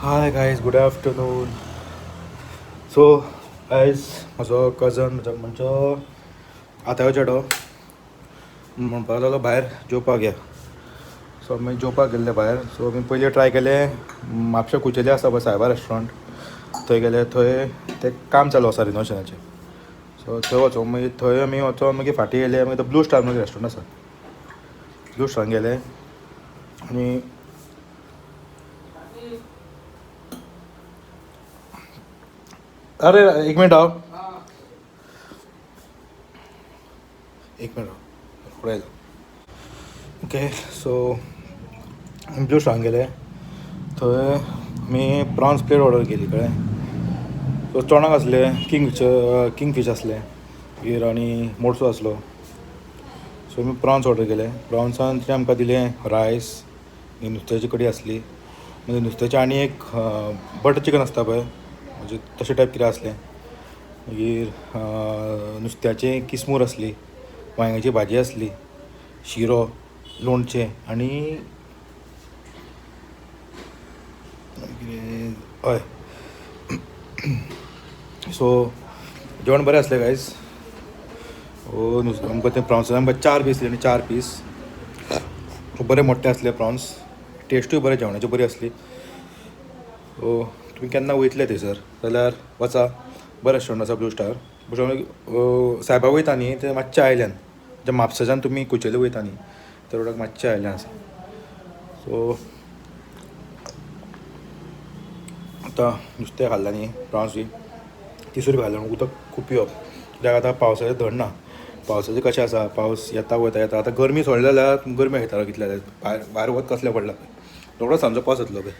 Hi guys, good afternoon. So आयज म्हजो cousin म्हजो म्हणचो आतां चेडो म्हणपाक लागलो भायर जेवपाक या. सो आमी जेवपाक गेल्ले भायर. सो आमी पयलीं ट्राय केलें म्हापशा कुचेली आसा पळय सायबा रेस्टॉरंट, थंय गेले. थंय तें काम चालू आसा रिनोवेशनाचें. सो थंय वचोन मागीर थंय आमी वचोन मागीर फाटीं येयले. मागीर ब्लू स्टार मागीर रेस्टॉरंट आसा, ब्लू स्टारान गेले आनी अरे एक मिनट हांव एक मिनट फुडें येयलो. ओके, सो ब्लू स्टारान गेले, थंय आमी प्रॉन्स प्लेट ऑर्डर केली, कळ्ळें. सो चोणाक आसलें, किंग फीश आसलें, मागीर आनी मोडसो आसलो. सो आमी प्रॉन्स ऑर्डर केले. प्रॉन्सान तिणें आमकां दिलें रायस, नुस्त्याची कडी आसली, मागीर नुस्त्याचें आनी एक बटर चिकन आसता पळय, म्हणजे तशें टायप कितें आसलें. मागीर नुस्त्याचें किसमूर आसली, वांयग्याची भाजी आसली, शिरो, लोणचें आनी कितें हय. सो जेवण बरें आसलें गायज. आमकां तें प्रॉन्सान आमकां 4 पीस दिले आनी 4 पीस बरे मोठे आसले प्रॉन्स. टेस्टूय बरें, जेवणाची बरी आसली. सो तुमी केन्ना वयतले थंयसर जाल्यार वचा, बरें रेस्टॉरंट आसा ब्लू स्टार. सायबा वयता न्ही ते मातशें आयल्यान, म्हणजे म्हापसाच्यान तुमी कुचेली वयता न्ही त्या रोडाक मातशें आयल्यान आसा. सो आतां नुस्तें खाल्लां न्ही, प्रॉन्स बी 30 रुपया खाल्लें. उदक खूब पिवप, कित्याक आतां पावसाचें धड ना. पावसाचें कशें आसा, पावस येता वयता येता. आतां गरमी सोडली जाल्यार गरमी घेता कितले जाल्यार भायर भायर वत कसलें पडलां पळय, रोकडो सांजचो पावस येतलो पळय,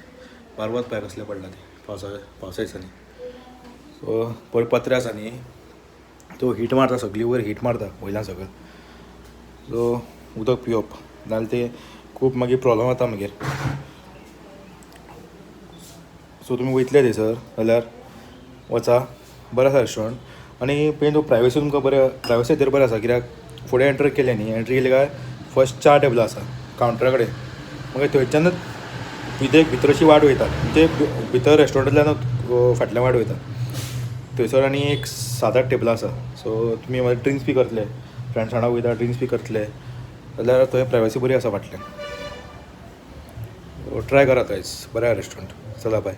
भायर वत पळय कसलें पडलां तें पावसा दिसांनी. सो पळय पत्रे आसा न्ही, तो हीट मारता सगळी वयर, हीट मारता वयल्यान सगळें. सो उदक पिवप, नाजाल्यार ते खूब मागीर प्रोब्लम जाता मागीर. सो तुमी वयतले थंयसर जाल्यार वचा, बरें आसा रेस्टॉरंट. आनी पयलीं प्रायवसी तुमकां बरें, प्रायवसी खातीर बरें आसा, कित्याक फुडें एंटर केलें न्ही, एंट्री केली काय फर्स्ट 4 टेबलां आसा कावंटरा कडेन, मागीर थंयच्यानच भितर अशी वाट वयता, म्हणजे भितर रेस्टॉरंटांतल्यान फाटल्यान वाट वयता थंयसर आनी एक 7-8 टेबलां आसा. सो तुमी मागीर ड्रिंक्स बी करतले, फ्रेंड्स वांगडा वयता ड्रिंक्स बी करतले जाल्यार थंय प्रायवसी बरी आसा फाटल्यान. ट्राय करात गायज, बरें आसा रेस्टॉरंट. चला बाय.